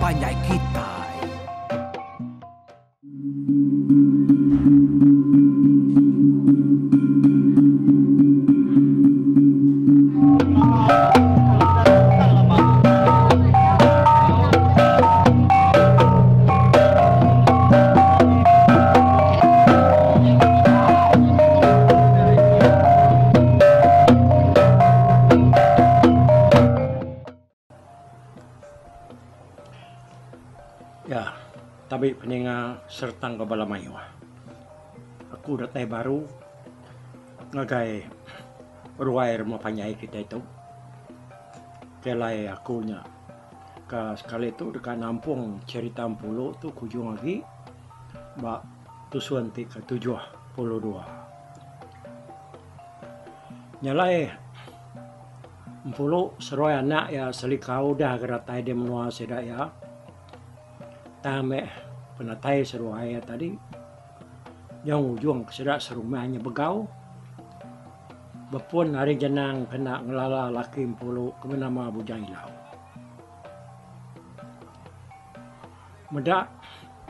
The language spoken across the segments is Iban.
panjai kitai. Ya, tabi peninga sereta enggau bala mayuh. Aku datai baru ngagai ruai rumah panjai kitai tu. Ke alai aku nya ka sekali tu deka nampung cherita Empulu tu ke ujung agi ba tusun ti ke 72. Nya alai Empulu seruai anak iya Selikau udah ga datai di menua sida iya. Tang meh penatai seruai iya tadi nyau ngujung ke sida serumah nya begau. Bepun ari jenang kena ngelala laki Empulu ke benama Bujang Ilau. Meda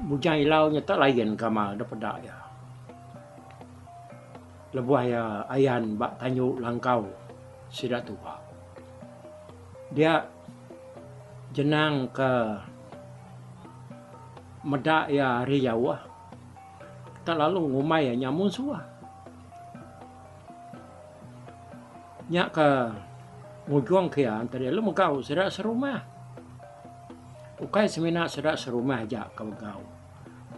Bujang Ilau nya tak lain gamal da peda iya. Lebuh iya ayan ba tanju langkau sida tuba. Dia jenang ke meda iya ari jauh tak lalu ngumbai iya nya munsuh. Nya ke ngujung ke iya tadi lalu megau sida serumah. Ukai semina sida serumah aja ke megau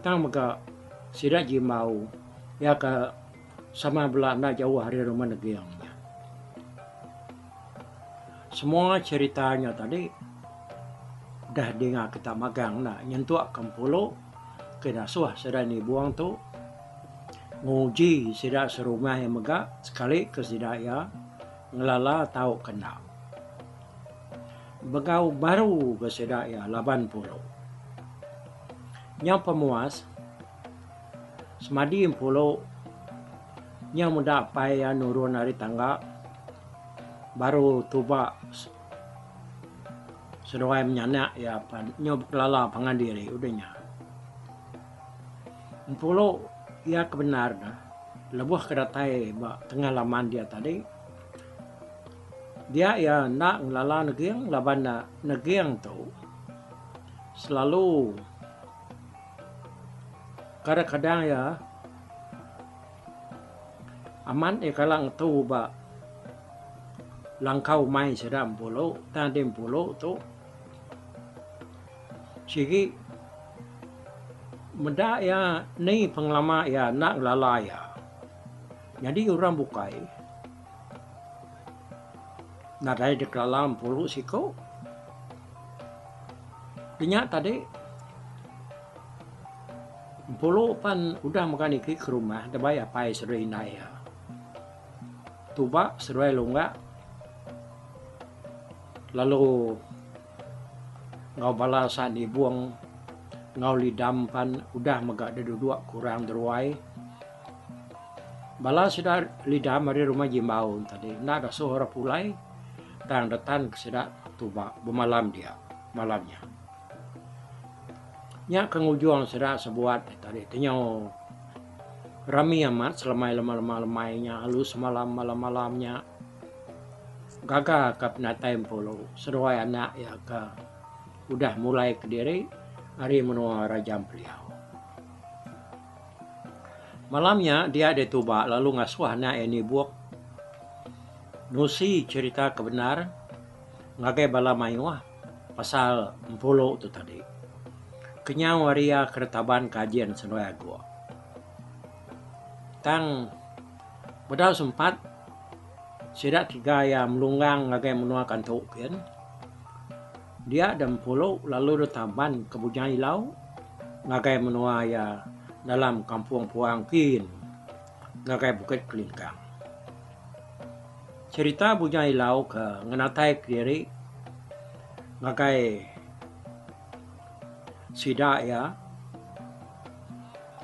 tang mega sida jimbau iya ke sama bela enda jauh ari rumah neging nya. Semua cherita nya tadi udah dinga kita magang enda nyentuk ke empulu ke dasuh sida nibung tu nguji sida serumah iya mega sekali ke sida iya ngelala tau ke enda. Begau baru ga sida iya laban empulu. Nyau pemuas semadi empulu nyau meda apai iya nurun ari tangga baru tuba seduai menyanak iya pan nyau bekelala pangan diri udah nya. Empulu iya ke bendar ne lebuh ke datai ba tengah laman dia tadi dia iya enda ngelala neging laban ne neging tu selalu kadang-kadang iya amat iya kala ngetu ba langkau umai sida empulu tang di empulu tu sigi meda iya ni pengelama iya enda ngelala iya. Nyadi orang bukai nadai dikelala empulu siku. Inya tadi empulu pan udah mega niki ke rumah dibai apai seduai indai iya. Tuba seduai lunga lalu enggau bala sa nibung enggau lidam pan udah mega duduk kurang deruai. Bala sida lidam ari rumah Jimbau tadi enda dasuh orang pulai tang retan ke sida tuba bemalam dia malam nya. Nya ke ngujung sida sebuat tadi tenyau rami amat selemai lema lemai nya lalu semalam malam malam nya gaga ka penatai empulu seduai anak iya ke udah mulai kediri ari menua Raja Empeliau. Malam nya dia dituba lalu ngasuh anak iya nibuk nusi cherita ke bendar ngagai bala mayuh pasal empulu tu tadi. Kenyau ari iya ke ditaban ke ajin seduai ago. Tang bedau sempat sida tiga iya melunggang ngagai menua kantu kin. Dia da empulu lalu ditaban ke Bujang Ilau ngagai menua iya dalam kampung puang kin ngagai Bukit Kelingkang. Cherita Bujang Ilau ke ngenatai kediri ngagai sida iya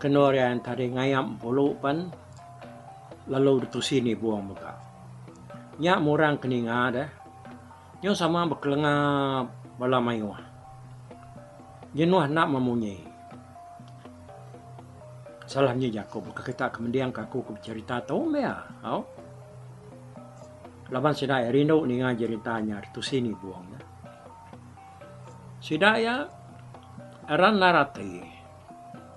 ke endur iya tadi ngayap empulu pen lalu ditusi nibung mega. Nya murang ke ninga deh. Nyau sama bekelengap bala mayuh. Jenuh enda memunyi. Salah munyi jaku baka kita ke mending ka aku ke becherita tu meh iya. Au. Laban sida iya rindu ninga jerita nya tusi nibung nya. Sida iya ran endar ati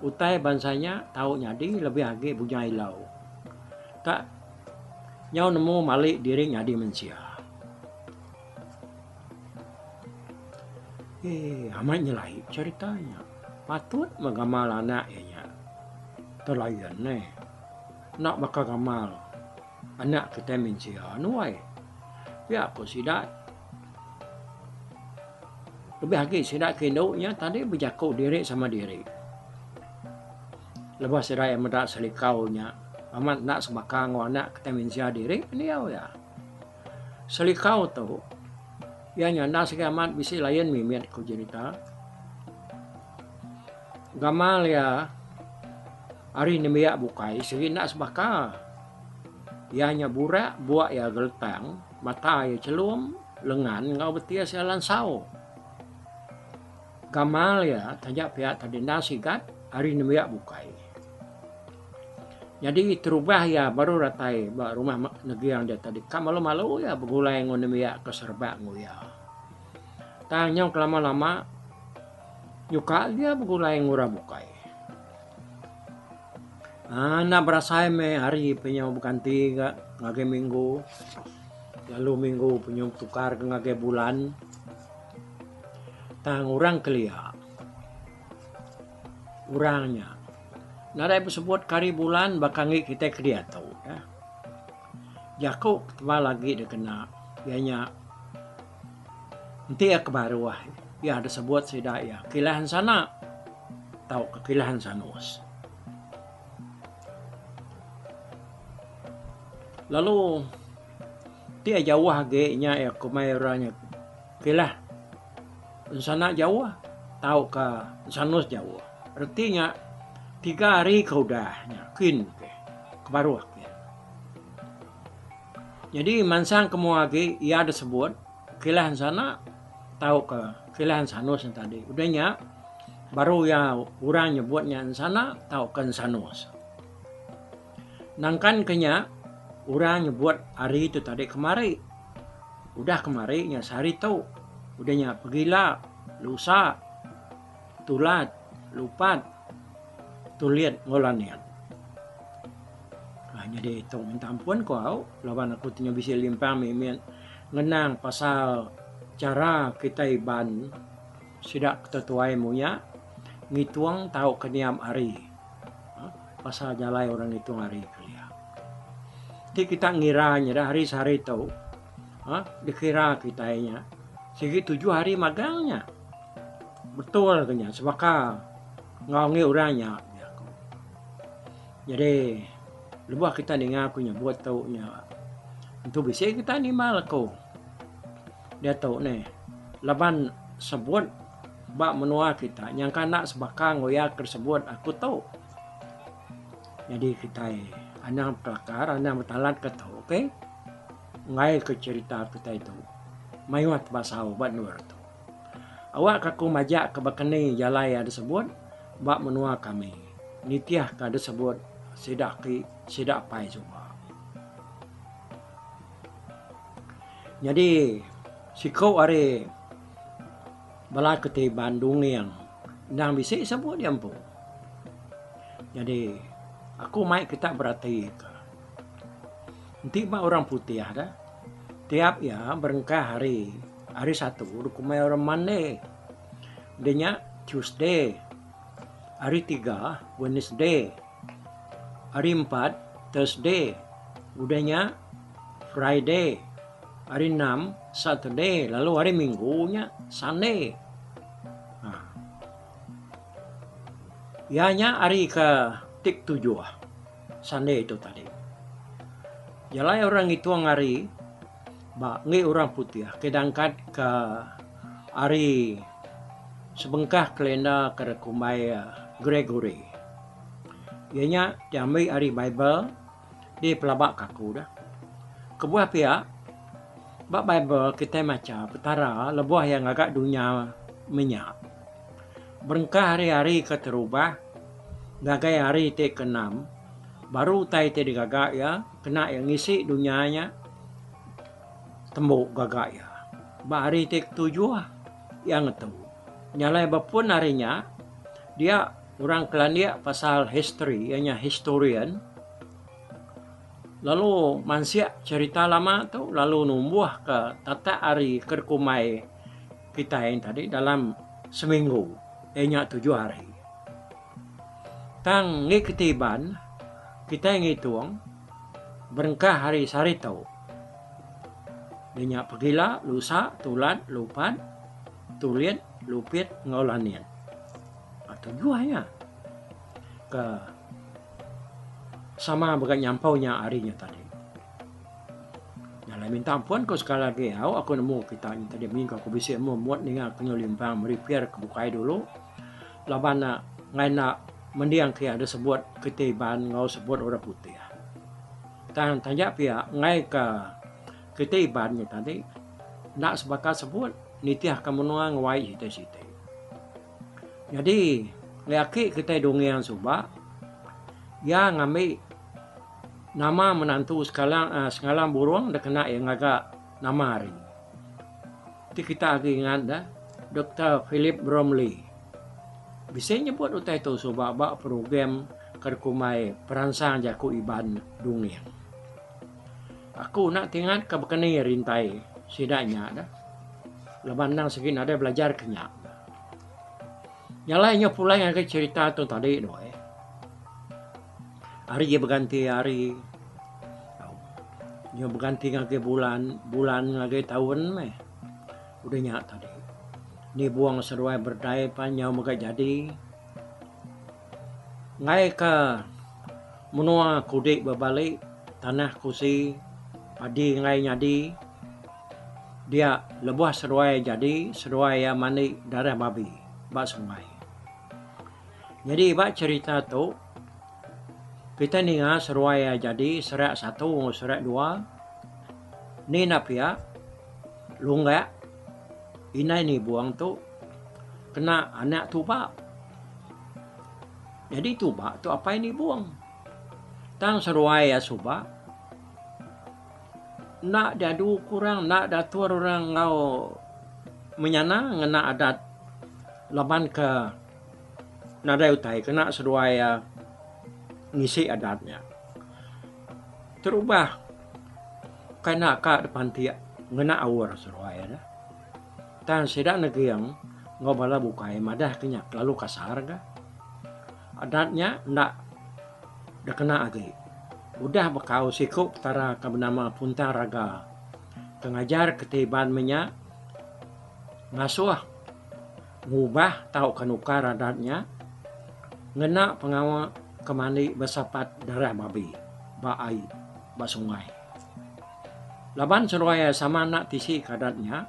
utai bansa nya tau nyadi lebih agi Bujang Ilau. Ka nyau nemu mali diri nyadi mensia. Eee amat nyelai cherita nya. Patut meh gamal anak iya nya telayan neh. Enda baka gamal anak kitai mensia nuai. Pia ku sida lebih agi sida ke indu nya tadi bejaku diri sama diri. Lebuh sida iya meda selikau nya amat enda sebaka enggau anak kitai mensia diri pendiau iya. Selikau tu iya nya enda sigi amat bisi lain mimit ku jerita. Gamal iya ari nembiak bukai sigi enda sebaka. Iya nya burak buk iya geletang, mata iya chelum, lengan enggau betis iya lansau. Gamal iya taja pia tadi enda sigat ari nembiak bukai. Nyadi terubah iya baru datai ba rumah Neging dia tadi ka malu-malu iya begulai enggau nembiak ke serebak enggau iya. Tang nyau kelama-lama nyuka iya begulai enggau orang bukai. Aaa enda berasai meh hari penyau beganti ga ngagai minggu lalu minggu penyau betukar ga ngagai bulan. Tang orang kelia orang nya nadai besebut ke hari bulan baka enggi kitai ke diatu. Jaku tebal agi dikena iya nya. Enti iya ke baruh iya disebut sida iya kilah ensana tauka kilah ensanus. Lalu ti iya jauh agi nya iya ke mai orang nya kilah ensana jauh tauka ensanus jauh. Reti nya tiga hari ke udah nya kin ke baruh kin. Nyadi mansang ke mua agi iya disebut kilah ensana tauka kilah ensanus nya tadi. Udah nya baru iya orang nyebut nya ensana tauka ensanus. Nangkan ke nya orang nyebut hari tu tadi kemari. Udah kemari nya sehari tu. Udah nya pegila, lusa, tulat, lupat, tulit enggau lanit. Aaa nyadi tu minta ampun ku au laban aku ti bisi limpang mimit ngenang pasal chara kitai Iban sida ketuai munya ngitung tauka niap hari pasal jalai orang ngitung hari kelia. Ti kita ngira nyadi hari sehari tu aaa dikira kitai nya sigi tujuh hari magang nya. Betul ke nya sebaka enggau angi orang nya. Nyadi lebuh kita ninga aku nyebut tu nya tentu bisi kita nimbal aku diatu neh laban sebut ba menua kita nyangka enda sebaka enggau iya ke sebut aku tu. Nyadi kitai anang bekelakar anang betalat ke tu ok enggai ke cherita kitai tu mayuh tebasau ba endur tu. Awak ka aku majak ke baka ni jalai iya disebut ba menua kami nitih ka disebut sida aki sida apai suba. Nyadi siku ari bala ke ti Iban Dunging endang bisi sebut iya empu. Nyadi aku mai kita berati ka enti ba orang putih da tiap iya berengkah ari Hari Satu dikumbai orang Monday. Udah nya Tuesday. Hari Tiga Wednesday. Hari Empat Thursday. Udah nya Friday. Hari Enam Saturday lalu hari Minggu nya Sunday. Haa. Iya nya hari ke ti ketujuh Sunday tu tadi. Jalai orang ngitung hari. Ba enggi orang putih ke dangkat ke ari sebengkah kalenda ke dikumbai Gregory. Iya nya diambi ari Bible dipelaba ka aku dah. Kebuah pia ba Bible kitai macha Petara lebuh iya ngaga dunya menya. Berengkah ari hari keterubah ngagai hari ti keenam, baru utai ti digaga iya kena iya ngisi dunya nya tembu gaga iya. Ba hari ti ketujuh, iya ngetu. Nya alai ba pun hari nya, dia orang ke landik pasal history iya nya historian lalu mansik cherita lama tu lalu numbuhka tatak hari ke dikumbai kitai tadi dalam seminggu iya nya tujuh hari. Tang enggi kiti Iban kitai ngitung berengkah hari sehari tu iya nya pegila, lusa, tulat, lupat, tulit, lupit enggau lanit. Tujuh nya ke sama mega nyampau nya ari nya tadi. Nya alai minta ampun ku sekali agi au aku nemu kita nya tadi mih ku bisi meh mut ninga ke nyau limpang meri pir ke bukai dulu laban ne ngain enda mending ke iya disebut kitai Iban enggau sebut orang putih. Tang taja pia enggai ka kitai Iban nya tadi enda sebaka sebut nitih ka menua nguai siti-siti. Nyadi lelaki kitai dongeng suba iya ngambi nama menantu sekalang sengalang burung da kena iya ngaga nama hari. Ti kita agi ngan ne Doktor Philip Bromley bisi nyebut utai tu suba ba program ke dikumbai Peransang Jaku Iban Dongeng. Aku enda tingat ka bekeni rintai sida nya dah laban endang sigi nadai belajar ke nya. Nya alai inya pulai ngagai cherita tu tadi tu eh. Hari beganti hari inya beganti ngagai bulan, bulan ngagai taun meh. Udah nya tadi nibung seduai berdai pan nyau mega jadi. Enggai ka menua kudi bebali tanah kusi padi enggai nyadi dia lebuh seduai jadi seduai iya mandi darah babi ba sungai. Nyadi ba cherita tu kitai ninga seduai iya jadi serak satu enggau serak dua ni enda pia lunggak indai nibung tu kena anak tuba. Nyadi tuba tu apai nibung tang seduai iya suba. Enda diadu ku orang, enda diatur orang enggau menyana ngena adat laban ke nadai utai kena seduai iya ngisi adat nya. Terubah kai enda ka dipantik ngena aur seduai iya. Tang sida neging enggau bala bukai madah ke nya kelalu kasar ga. Adat nya enda dikena agi. Udah bekau siku petara ke benama Puntang Raga ke ngajar keti Iban menya ngasuh ngubah tauka nukar adat nya ngena pengawa ke mandi besapat darah babi ba ai ba sungai. Laban seduai iya sama enda tisi ke adat nya,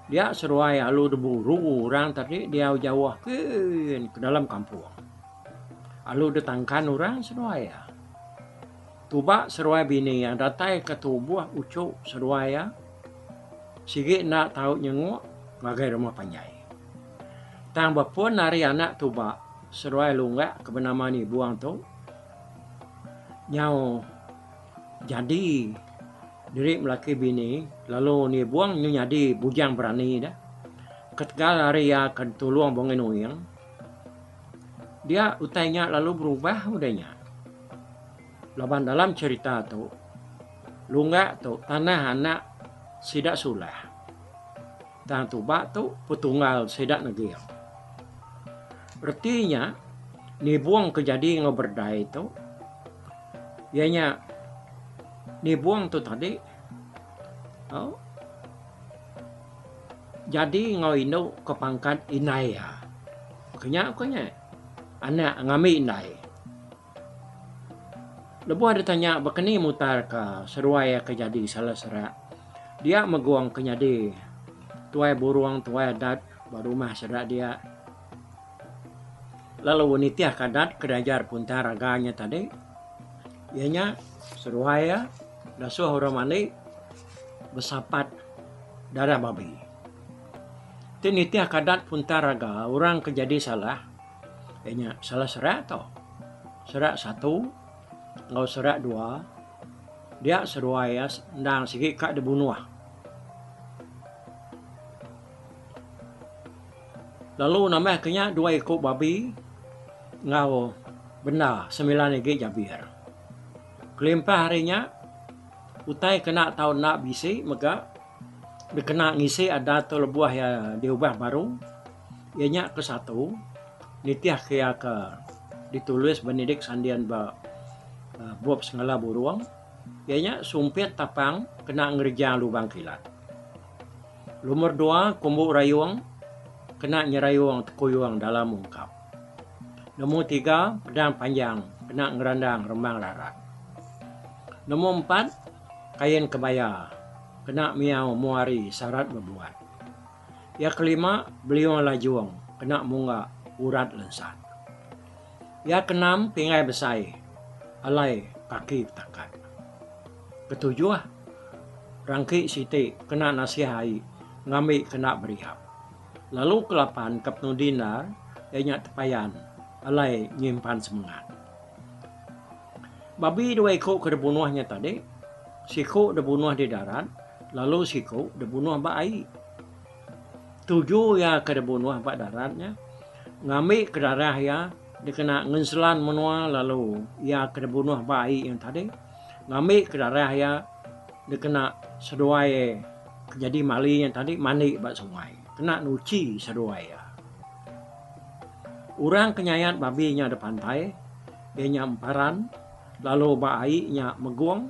dia seduai alu diburu orang tadi diau jauh kin ke dalam kampung. Alu ditangkan orang seduai iya. Tuba seduai bini iya datai ke tubuh uchu seduai iya sigi enda tau nyenguk ngagai rumah panjai. Tang bepun ari anak tuba seduai lunggak ke benama Nibong tu nyau Jadi diri melaki bini lalu nibung nyu nyadi bujang berani dah. Ketegal ari iya ke ditulung Bungai Nuing dia utai nya lalu berubah udah nya. Laban dalam cherita tu lunggak tu tanah anak sida sulah tang tuba tu petunggal sida neging. Reti nya nibung ke jadi enggau berdai tu. Iya nya nibung tu tadi au jadi enggau indu ke pangkat indai iya. Ke nya ku nya anak ngambi indai. Lebuh ditanya baka ni mutar ka seduai iya ke jadi salah serak dia megong ke nyadi tuai burung tuai adat ba rumah sida dia. Lalu nitihka adat ke diajar Punta Raga nya tadi, iya nya seduai iya dasuh orang mandi besapat darah babi. Ti nitihka adat Punta Raga orang ke jadi salah iya nya salah serak tu. Serak satu enggau serak dua dia seduai iya endang sigi ka dibunuh. Lalu nambahka nya dua iku babi enggau benda semilan igi jabir. Kelimpah ari nya utai kena tau enda bisi mega dikena ngisi adat tu lebuh iya diubah baru iya nya ke satu nitihka iya ke ditulis Benedict Sandin ba bup Sengala Burung iya nya sumpit tapang kena ngereja lubang kilat. Lumur dua kumbu rayung kena nyerayung tekuyung dalam ungkap. Lumur tiga pedang panjang kena ngerandang rembang rarat. Lumur empat kain kebaya kena miau mua hari sarat bebuat. Iya kelima beliung lajung kena mungga urat lensat. Iya keenam pinggai besai alai kaki betakat. Ketujuh rangki siti kena nasih ai ngambi kena beriap. Lalu kelapan ke penudi endar iya nya tepayan alai nyimpan semengat. Babi dua iku ke dibunuh nya tadi, siku dibunuh di darat lalu siku dibunuh ba ai. Tuju iya ke dibunuh ba darat nya ngambi ke darah iya dikena ngenselan menua lalu iya ke dibunuh ba ai nya tadi ngambi ke darah iya dikena seduai ke nyadi mali nya tadi mandi ba sungai kena nuchi seduai iya. Orang ke nyayat babi nya da pantai iya nya emparan lalu ba ai nya megung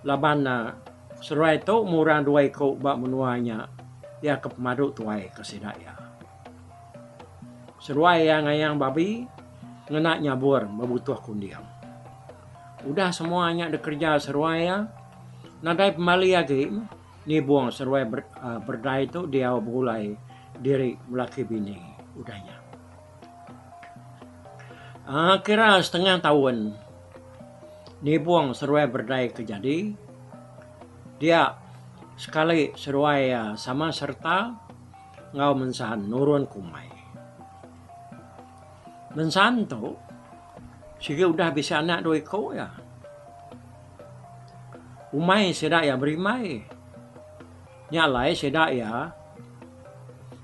laban ne seruai tu meh orang dua iku ba menua nya iya ke pemadu tuai ke sida iya. Seruai iya ngayang babi ngena nyabur bebutuh kunding. Udah semua nya dikereja seruai iya nadai pemali agi meh. Nibung seruai berdai tu diau begulai diri belaki bini udah nya. Aaa kira setengah taun nibung seruai berdai ke jadi dia sekali seruai iya sama sereta enggau mensan nurun ke umai. Mensan tu sigi udah bisi anak dua iku iya. Umai sida iya berimbai. Nya alai sida iya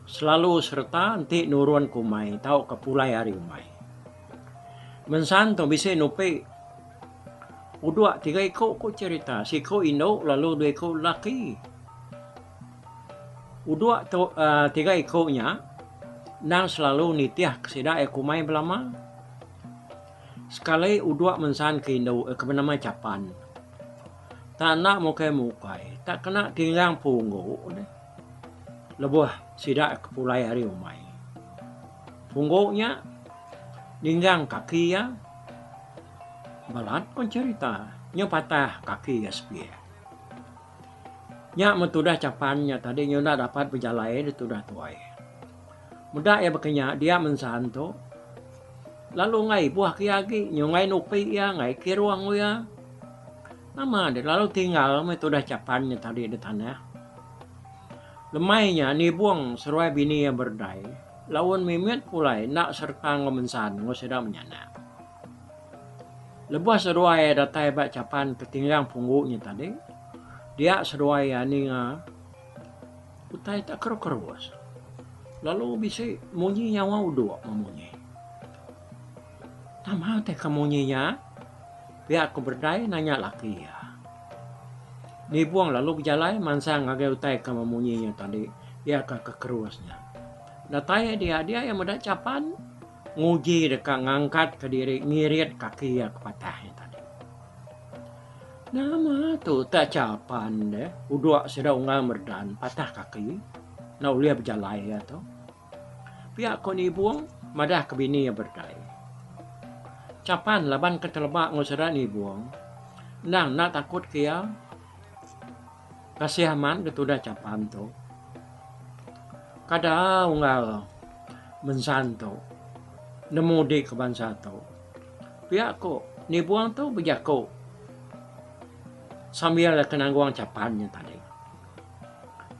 selalu sereta enti nurun ke umai tauka pulai ari umai. Mensan tu bisi nupi udok tiga iku ku cherita siku indu lalu dua iku lelaki. Udok tu uhh tiga iku nya endang selalu nitih ke sida iya ke umai belama. Sekali udok mensan ke indu ke benama Chapan. Tak enda mukai mukai tak kena tinggang punggu deh lebuh sida ke pulai ari umai. Punggu nya ninggang kaki iya balat pun cherita nyau patah kaki iya sepiak. Nya meh tudah Chapan nya tadi nyau enda dapat bejalai deh tudah tuai. Meda iya baka nya dia mensan tu lalu enggai ibuh ke iya agi nyunggai nupi iya enggai kiruh enggau iya. Nama deh lalu tinggal meh tudah chapan nya tadi da tanah. Lemai nya nibung seruai bini iya berdai laun mimit pulai enda sereta enggau mensan enggau sida menyanak. Lebuh seduai iya datai ba chapan ke tinggang punggu nya tadi dia seduai iya ninga. Utai tak kerus-kerus. Lalu bisi munyi nyawa udok memunyi. Nama utai ke munyi nya? Pia ku Berdai nanya laki iya. Nibung lalu bejalai mansang ngagai utai ke memunyi nya tadi iya ke kekerus nya. Datai iya dia, dia iya meda chapan nguji deka ngangkatka diri ngirit kaki iya ke patah nya tadi. Nama tu tak chapan deh udok sida unggal meredan patah kaki enda ulih bejalai iya tu. Pia ko Nibong madah ke bini iya berdai. Chapan laban ke teleba enggau sida Nibong endang enda takut ke iya. Kasih amat ga tudah chapan tu. Kada unggal mensan tu nemu di ke bansa tu. Pia ko Nibong tu bejaku sambil ke nanggung chapan nya tadi.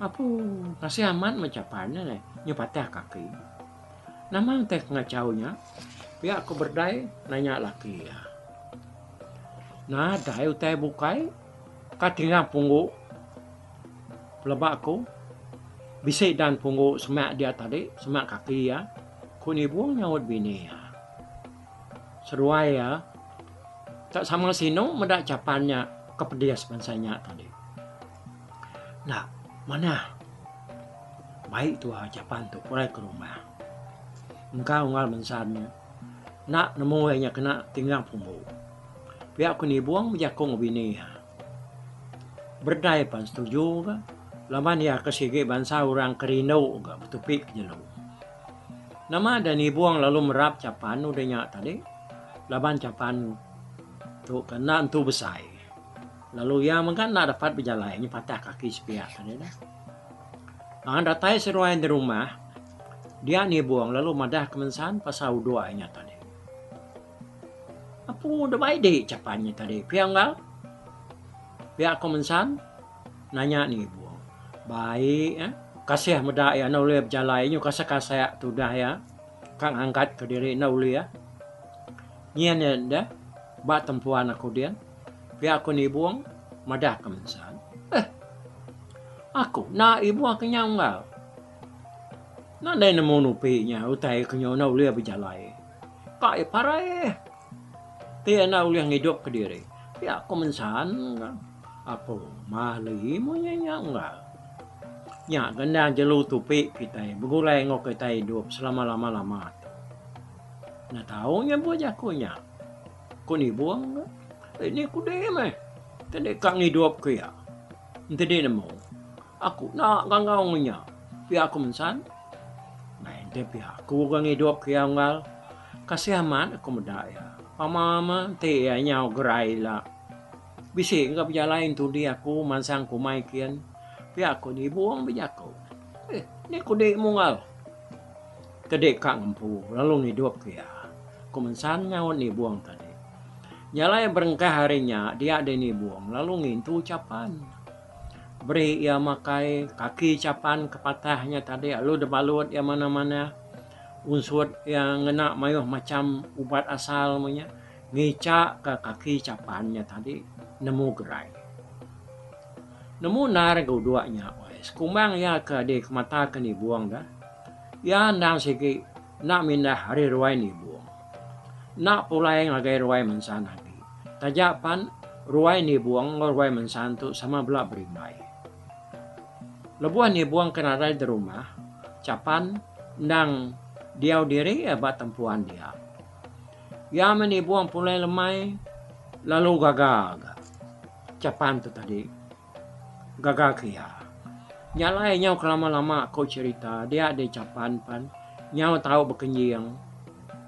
Apu, kasih amat meh chapan nya neh, nyu patah kaki. Nama utai ke ngachau nya? Pia ku Berdai nanya laki iya. Nadai utai bukai ka tinggang punggu peleba aku. Bisi dan punggu semak dia tadi, semak kaki iya, ku Nibung nyaut bini iya. Seduai iya tak sama sinu meda chapan nya ke pedis bansa nya tadi. Enda manah bai tuha chapan tu pulai ke rumah. Engka unggal mensan nya enda nemu iya nya kena tinggang punggu. Pia ku Nibung bejaku enggau bini iya. Berdai pan setuju ga laban iya ke sigi bansa orang ke rindu ga betupi ke jelu. Nama da nibung lalu merap chapan udah nya tadi laban chapan tu ke enda entu besai lalu iya mega enda dapat bejalai nyi patah kaki sepiak tadi dah. Aaa datai seduai di rumah dia nibung lalu madah ke mensan pasal udok iya nya tadi. Apu deh bai di chapan nya tadi pia enggau. Pia ko mensan nanya ni ibu. Bai eh kasih meda iya enda ulih bejalai nyu kasek kasek tudah iya ka ngangkat ke diri enda ulih. Nyin iya deh ba tempuan aku din pia ko nibung madah ke mensan. Eh aku enda ibuh ke nya unggal. Nadai nemu nupi nya utai ke nyu enda ulih bejalai. Ka iya parai eh. Ti enda ulih ngidup kediri. Pia ku mensan ka. Apo mali munyi nya unggal. Nya ga endang jelu tupi kitai begulai enggau kitai idup selama lama lama tu. Enda tau nyebut jaku nya. Ku nibung ga. Ini ku deh meh. Ti deka ngidup ke iya. Enti deh nemu. Aku enda gangau enggau nya. Pia ku mensan. Main deh pia aku ga ngidup ke iya unggal. Kasih amat aku meda iya. Pama meh enti iya nyau gerai ila. Bisi ga bejalai entudi aku mansang ke umai kin. Pia ku Nibung bejaku. Eh ni ku di munggal. Tedi ka ngempu lalu ngidup ke iya. Ku mensan nyaut Nibung tadi. Jalai berengkah ari nya dia deh Nibung lalu ngintu chapan. Beri iya makai kaki chapan ke patah nya tadi lalu dibalut iya manah-manah. Unsut iya ngena mayuh macham ubat asal meh nya ngichaka kaki chapan nya tadi nemu gerai. Nemu endar ga udok nya weh sekumbang iya ke dikemataka nibung da iya endang sigi enda mindah ari ruai nibung. Enda pulai ngagai ruai mensan agi. Taja pan ruai nibung enggau ruai mensan tu sama bela berimbai. Lebuh nibung ke nadai di rumah, chapan endang diau diri iya ba tempuan dia. Iya meh nibung pulai lemai lalu gaga ga chapan tu tadi. Gaga ke iya. Nya alai nyau kelama-lama ku cherita dia deh chapan pan nyau tau bekenjing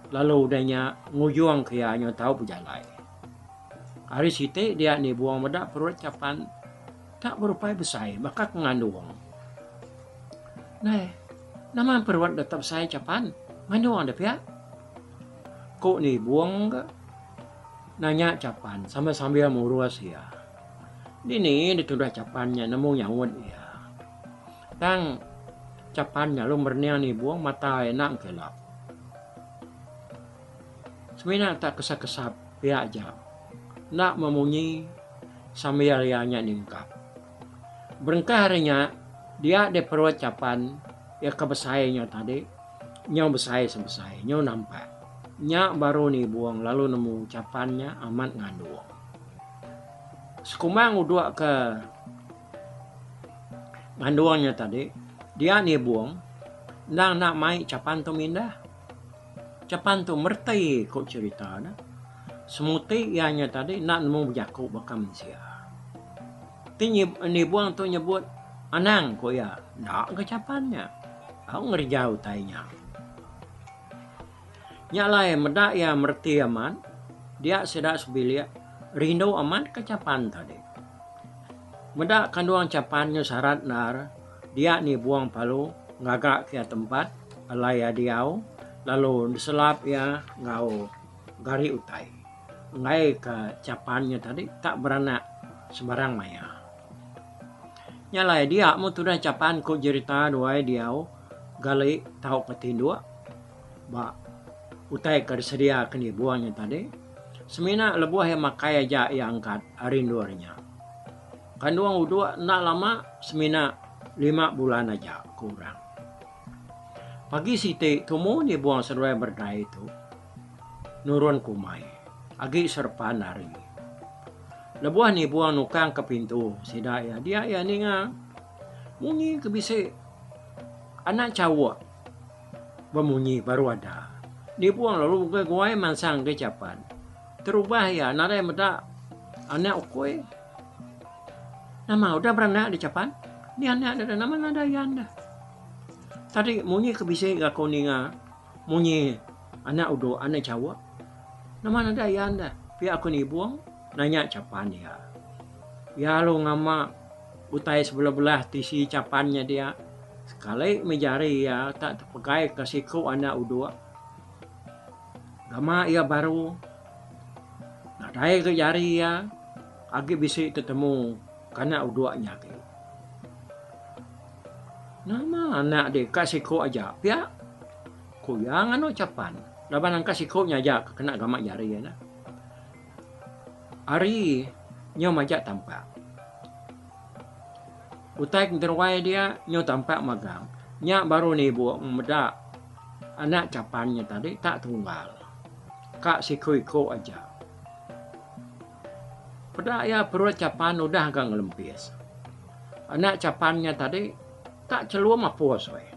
lalu udah nya ngujung ke iya nyau tau bejalai. Hari siti dia nibung meda perut chapan tak berupai besai baka ke ngandung. Nai nama perut deh tak besai chapan ngandung deh pia? Ku nibung ga nanya chapan sambil-sambil murus iya. Dini ditudah chapan nya nemu nyaut iya. Tang chapan nya lalu merening nibung mata iya enda engkelap. Semina tak kesap-kesap pia aja enda memunyi sambil iya nya ningkap. Berengkah ari nya dia deh perut chapan iya ke besai nya tadi nyau besai sebesai nyau nampak. Nya baru nibung lalu nemu chapan nya amat ngandung. Sekumbang udok ke ngandung nya tadi, dia nibung endang enda mai chapan tu mindah. Chapan tu mereti ku cherita ne. Semuti iya nya tadi enda nemu bejaku baka mensia. Ti nibung tu nyebut anang ku iya, enda ga chapan nya. Tau ngereja utai nya. Nya alai meda iya mereti amat, dia sida sebilik rindu amat ke chapan tadi. Meda kandung chapan nya sarat endar, dia nibung palu ngaga ke iya tempat alai iya diau lalu diselap iya enggau gari utai. Enggai ke chapan nya tadi tak beranak sebarang maya. Nya alai dia meh tudah chapan ku jerita duai diau gali tauka tinduk ba utai ke disedia ke nibung nya tadi. Semina lebuh iya makai aja iya angkat ari endur nya. Kandung uduk enda lama semina lima bulan aja ku orang. Pagi siti tumu nibung seduai berdai tu nurun ke umai agi serepan hari. Lebuh nibung nukang ke pintu sida iya dia iya ninga munyi ke bisi anak chauk bemunyi baru ada. Nibung lalu guai-guai mansang ke chapan. Terubah iya nadai meda anak ukui. Nama udah beranak di chapan? Ni anak deh nama nadai ayan deh. Tadi munyi ke bisi ga aku ninga munyi anak udu anak chauk. Nama nadai ayan deh pia aku nibung nanya chapan iya. Iya lalu ngama utai sebelah-belah tisi chapan nya dia. Sekali meh jari iya tak tepegai ka siku anak udu. Gama iya baru nadai ga jari iya agi bisi tetemu kanak udok nya agi. Nama anak dih ka siku aja pia ku iya nganu chapan laban angka siku nya aja ke kena gama jari iya nah. Hari nyau majak tampak. Utai ke ngeruai dia nyau tampak magang. Nya baru nibu meda anak chapan nya tadi tak tunggal. Ka siku-iku aja. Peda iya perut chapan udah ga ngelempis. Anak chapan nya tadi tak chelum apus weh.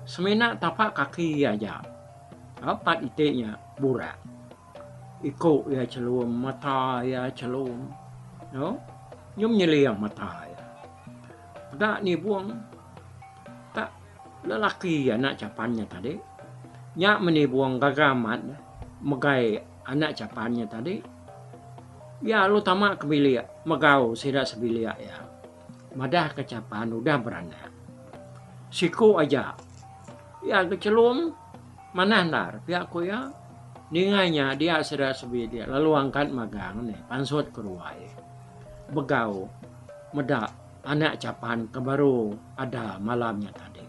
Semina tapak kaki iya aja. Empat iti nya burak. Iku iya chelum, mata iya chelum. Nyum nyeling mata iya. Peda nibung tak lelaki anak chapan nya tadi. Nya menibung gaga amat megai anak chapan nya tadi. Iya lalu tama ke bilik megau sida sebilik iya. Madah ke chapan udah beranak. Siku aja. Iya ke chelum manah endar pia ku iya. Ninga nya dia sida sebilik lalu angkat magang neh pansut ke ruai. Begau meda anak chapan ke baru ada malam nya tadi.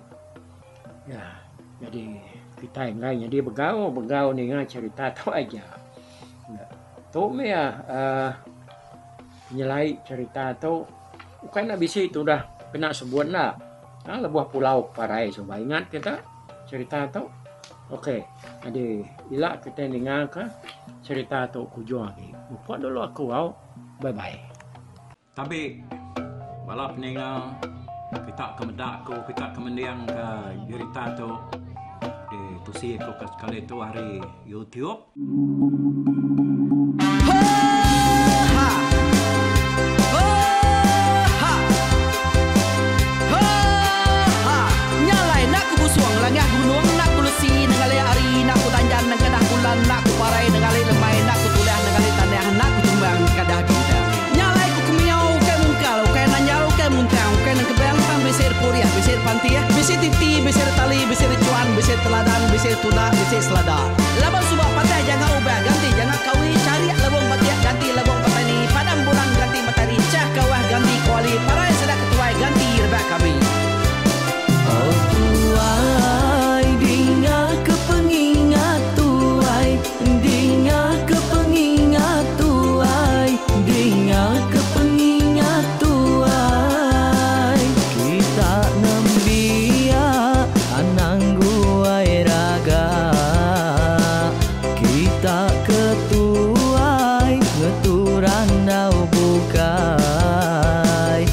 Ya jadi kitai enggai nyadi begau begau ninga cherita tu aja. Tu meh iya uhh nyelai cherita tu ukai ne bisi tudah kena sebut enda. Lebuh pulau parai suba ingat kita cherita tu. Ok nyadi ila kitai ninga ka cherita tu kujung agi. Mupuk dulu aku au. Bye bye. Tabi bala peninga kita ke meda aku kita ke mending ka jerita tu ditusi aku ka sekali tu ari YouTube. Laban suba patah janga ubah ganti janga kawi charik lebong batik ganti lebong petani padam bulan ganti matari chah kawah ganti kuali parai sida ketuai ganti rebak kami. Oh tuai dinga ke pengingat tuai dinga ke pengingat tuai dinga ke pengingat tuai kita nembiak anang guai raga kita ke tuai ngetu randau bukai.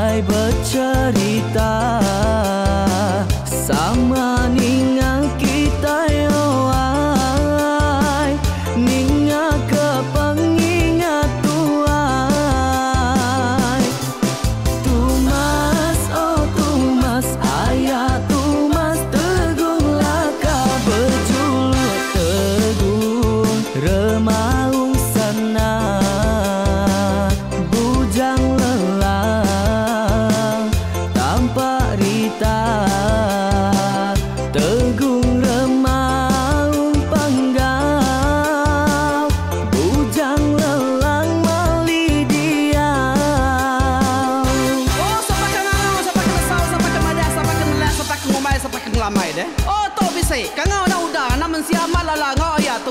Kitai becerita Sama ninga kitai oh ai Ninga ke pengingat tuai Tumas oh tumas aya tumas Tegung laka bejuluk tegung Remaung sana Bujang lelang Tampak rita Tegung remaung panggau Bujang lelang mali diau. Oh, sapa ke ngangau, sapa ke nesau, sapa ke madah, sapa ke nelak, sapa ke ngumbai, sapa ke ngelamai deh. Oh, tu bisi. Kangau anak uda, anak mensia amat lala enggau aya.